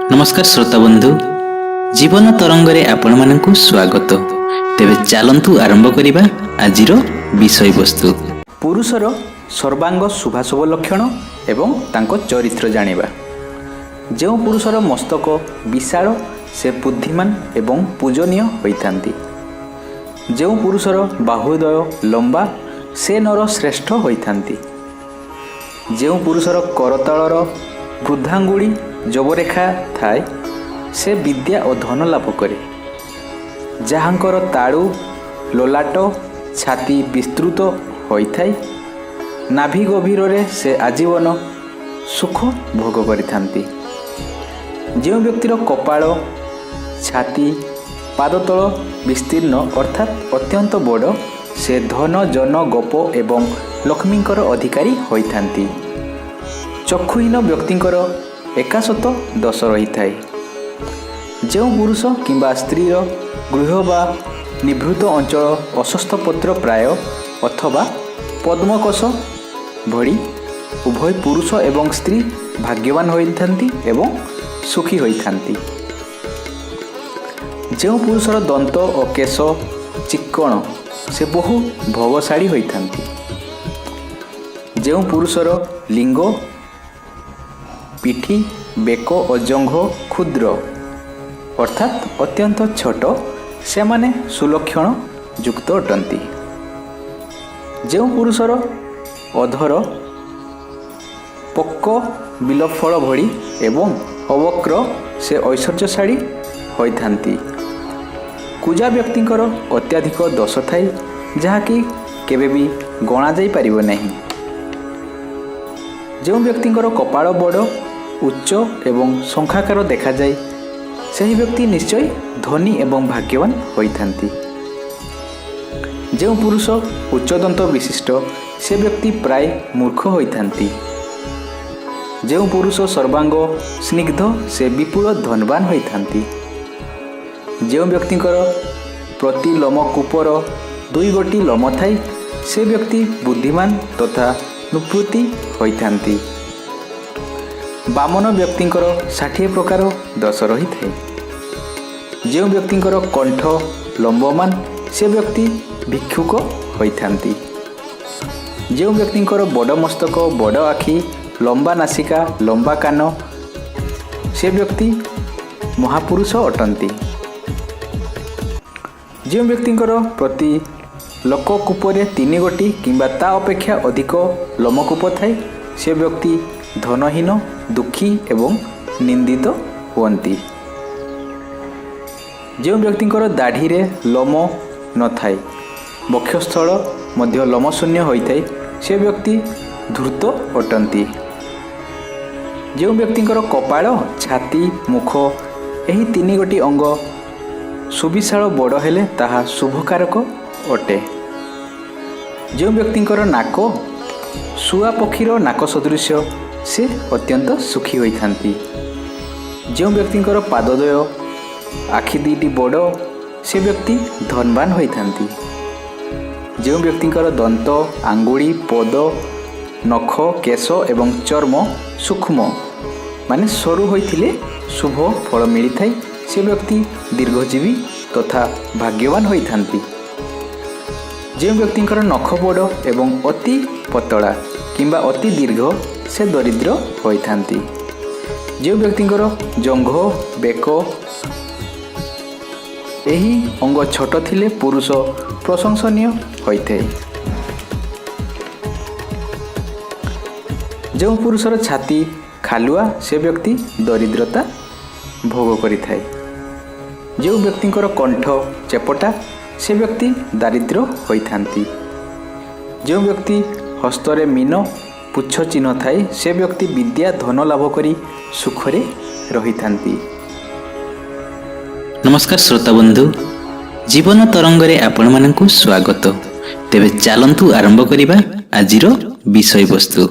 ନମସ୍କାର ଶ୍ରୋତା ବନ୍ଧୁ, ଜୀବନ ତରଙ୍ଗରେ ଆପଣମାନଙ୍କୁ ସ୍ୱାଗତ। ତେବେ ଚାଲନ୍ତୁ ଆରମ୍ଭ କରିବା ଆଜିର ବିଷୟବସ୍ତୁ। ପୁରୁଷର ସର୍ବାଙ୍ଗ ଶୁଭାଶୁଭ ଲକ୍ଷଣ ଏବଂ ତାଙ୍କ ଚରିତ୍ର ଜାଣିବା। ଯେଉଁ ପୁରୁଷର ମସ୍ତକ ବିଶାଳ, ସେ ବୁଦ୍ଧିମାନ ଏବଂ ପୂଜନୀୟ ହୋଇଥାନ୍ତି। ଯେଉଁ ପୁରୁଷର ବାହୁଦ୍ୱୟ ଲମ୍ବା, ସେ ନର ଶ୍ରେଷ୍ଠ ହୋଇଥାନ୍ତି। ଯେଉଁ ପୁରୁଷର କରତଳର ବୃଦ୍ଧାଙ୍ଗୁଳି ଯବରେଖା ଥାଏ, ସେ ବିଦ୍ୟା ଓ ଧନ ଲାଭ କରେ। ଯାହାଙ୍କର ତାଳୁ, ଲଲାଟ, ଛାତି ବିସ୍ତୃତ ହୋଇଥାଏ, ନାଭି ଗଭୀରରେ, ସେ ଆଜୀବନ ସୁଖ ଭୋଗ କରିଥାନ୍ତି। ଯେଉଁ ବ୍ୟକ୍ତିର କପାଳ, ଛାତି, ପାଦତଳ ବିସ୍ତୀର୍ଣ୍ଣ, ଅର୍ଥାତ୍ ଅତ୍ୟନ୍ତ ବଡ଼, ସେ ଧନ, ଜନ, ଗୋପ ଏବଂ ଲକ୍ଷ୍ମୀଙ୍କର ଅଧିକାରୀ ହୋଇଥାନ୍ତି। ଚକ୍ଷୁହୀନ ବ୍ୟକ୍ତିଙ୍କର ଏକାଶତ ଦୋଷ ରହିଥାଏ। ଯେଉଁ ପୁରୁଷ କିମ୍ବା ସ୍ତ୍ରୀର ଗୃହ ବା ନିଭୃତ ଅଞ୍ଚଳ ଅଶ୍ୱତ୍ଥ ପତ୍ର ପ୍ରାୟ ଅଥବା ପଦ୍ମକୋଷ ଭଳି, ଉଭୟ ପୁରୁଷ ଏବଂ ସ୍ତ୍ରୀ ଭାଗ୍ୟବାନ ହୋଇଥାନ୍ତି ଏବଂ ସୁଖୀ ହୋଇଥାନ୍ତି। ଯେଉଁ ପୁରୁଷର ଦନ୍ତ ଓ କେଶ ଚିକ୍କଣ, ସେ ବହୁ ଭୋଗଶାଳୀ ହୋଇଥାନ୍ତି। ଯେଉଁ ପୁରୁଷର ଲିଙ୍ଗ, ପିଠି, ବେକ ଓ ଜଙ୍ଘ କ୍ଷୁଦ୍ର, ଅର୍ଥାତ୍ ଅତ୍ୟନ୍ତ ଛୋଟ, ସେମାନେ ସୁଲକ୍ଷଣ ଯୁକ୍ତ ଅଟନ୍ତି। ଯେଉଁ ପୁରୁଷର ଅଧର ପକ୍ୱ ବେଲଫଳ ଭଳି ଏବଂ ଅବକ୍ର, ସେ ଐଶ୍ୱର୍ଯ୍ୟଶାଳୀ ହୋଇଥାନ୍ତି। କୁଜା ବ୍ୟକ୍ତିଙ୍କର ଅତ୍ୟଧିକ ଦୋଷ ଥାଏ, ଯାହାକି କେବେ ବି ଗଣାଯାଇପାରିବ ନାହିଁ। ଯେଉଁ ବ୍ୟକ୍ତିଙ୍କର କପାଳ ବଡ଼, ଉଚ୍ଚ ଏବଂ ଶଙ୍ଖାକାର ଦେଖାଯାଏ, ସେହି ବ୍ୟକ୍ତି ନିଶ୍ଚୟ ଧନୀ ଏବଂ ଭାଗ୍ୟବାନ ହୋଇଥାନ୍ତି। ଯେଉଁ ପୁରୁଷ ଉଚ୍ଚଦନ୍ତ ବିଶିଷ୍ଟ, ସେ ବ୍ୟକ୍ତି ପ୍ରାୟ ମୂର୍ଖ ହୋଇଥାନ୍ତି। ଯେଉଁ ପୁରୁଷ ସର୍ବାଙ୍ଗ ସ୍ନିଗ୍ଧ, ସେ ବିପୁଳ ଧନବାନ ହୋଇଥାନ୍ତି। ଯେଉଁ ବ୍ୟକ୍ତିଙ୍କର ପ୍ରତି ଲୋମକୂପର ଦୁଇ ଗୋଟି ଲୋମ ଥାଏ, ସେ ବ୍ୟକ୍ତି ବୁଦ୍ଧିମାନ ତଥା ନୃପତି ହୋଇଥାନ୍ତି। ବାମନ ବ୍ୟକ୍ତିଙ୍କର 60 ପ୍ରକାର ଦୋଷ ରହିଥାଏ। ଯେଉଁ ବ୍ୟକ୍ତିଙ୍କର କଣ୍ଠ ଲମ୍ବମାନ, ସେ ବ୍ୟକ୍ତି ଭିକ୍ଷୁକ ହୋଇଥାନ୍ତି। ଯେଉଁ ବ୍ୟକ୍ତିଙ୍କର ବଡ଼ ମସ୍ତକ, ବଡ଼ ଆଖି, ଲମ୍ବା ନାସିକା, ଲମ୍ବା କାନ, ସେ ବ୍ୟକ୍ତି ମହାପୁରୁଷ ଅଟନ୍ତି। ଯେଉଁ ବ୍ୟକ୍ତିଙ୍କର ପ୍ରତି ଲୋମକୂପରେ ତିନି ଗୋଟି କିମ୍ବା ତା ଅପେକ୍ଷା ଅଧିକ ଲୋମକୂପ ଥାଏ, ସେ ବ୍ୟକ୍ତି ଧନହୀନ, ଦୁଃଖୀ ଏବଂ ନିନ୍ଦିତ ହୁଅନ୍ତି। ଯେଉଁ ବ୍ୟକ୍ତିଙ୍କର ଦାଢ଼ିରେ ଲୋମ ନଥାଏ, ବକ୍ଷସ୍ଥଳ ମଧ୍ୟ ଲୋମଶୂନ୍ୟ ହୋଇଥାଏ, ସେ ବ୍ୟକ୍ତି ଧୂର୍ତ୍ତ ଅଟନ୍ତି। ଯେଉଁ ବ୍ୟକ୍ତିଙ୍କର କପାଳ, ଛାତି, ମୁଖ ଏହି ତିନି ଗୋଟି ଅଙ୍ଗ ସୁବିଶାଳ ବଡ଼ ହେଲେ ତାହା ଶୁଭକାରକ ଅଟେ। ଯେଉଁ ବ୍ୟକ୍ତିଙ୍କର ନାକ ଶୁଆ ପକ୍ଷୀର ନାକ ସଦୃଶ୍ୟ, ସେ ଅତ୍ୟନ୍ତ ସୁଖୀ ହୋଇଥାନ୍ତି। ଯେଉଁ ବ୍ୟକ୍ତିଙ୍କର ପାଦଦ୍ୱୟ, ଆଖି ଦୁଇଟି ବଡ଼, ସେ ବ୍ୟକ୍ତି ଧନବାନ ହୋଇଥାନ୍ତି। ଯେଉଁ ବ୍ୟକ୍ତିଙ୍କର ଦନ୍ତ, ଆଙ୍ଗୁଳି, ପଦ, ନଖ, କେଶ ଏବଂ ଚର୍ମ ସୂକ୍ଷ୍ମ, ମାନେ ସରୁ ହୋଇଥିଲେ ଶୁଭ ଫଳ ମିଳିଥାଏ। ସେ ବ୍ୟକ୍ତି ଦୀର୍ଘଜୀବୀ ତଥା ଭାଗ୍ୟବାନ ହୋଇଥାନ୍ତି। ଯେଉଁ ବ୍ୟକ୍ତିଙ୍କର ନଖ ବଡ଼ ଏବଂ ଅତି ପତଳା କିମ୍ବା ଅତି ଦୀର୍ଘ, ସେ ଦରିଦ୍ର ହୋଇଥାନ୍ତି। ଯେଉଁ ବ୍ୟକ୍ତିଙ୍କର ଜଙ୍ଘ, ବେକ ଏହି ଅଙ୍ଗ ଛୋଟ ଥିଲେ ପୁରୁଷ ପ୍ରଶଂସନୀୟ ହୋଇଥାଏ। ଯେଉଁ ପୁରୁଷର ଛାତି ଖାଲୁଆ, ସେ ବ୍ୟକ୍ତି ଦରିଦ୍ରତା ଭୋଗ କରିଥାଏ। ଯେଉଁ ବ୍ୟକ୍ତିଙ୍କର କଣ୍ଠ ଚେପଟା, ସେ ବ୍ୟକ୍ତି ଦାରିଦ୍ର୍ୟ ହୋଇଥାନ୍ତି। ଯେଉଁ ବ୍ୟକ୍ତି ହସ୍ତରେ ମୀନ ପୁଚ୍ଛ ଚିହ୍ନ ଥାଏ, ସେ ବ୍ୟକ୍ତି ବିଦ୍ୟା, ଧନ ଲାଭ କରି ସୁଖରେ ରହିଥାନ୍ତି। ନମସ୍କାର ଶ୍ରୋତା ବନ୍ଧୁ, ଜୀବନ ତରଙ୍ଗରେ ଆପଣମାନଙ୍କୁ ସ୍ୱାଗତ। ତେବେ ଚାଲନ୍ତୁ ଆରମ୍ଭ କରିବା ଆଜିର ବିଷୟବସ୍ତୁ।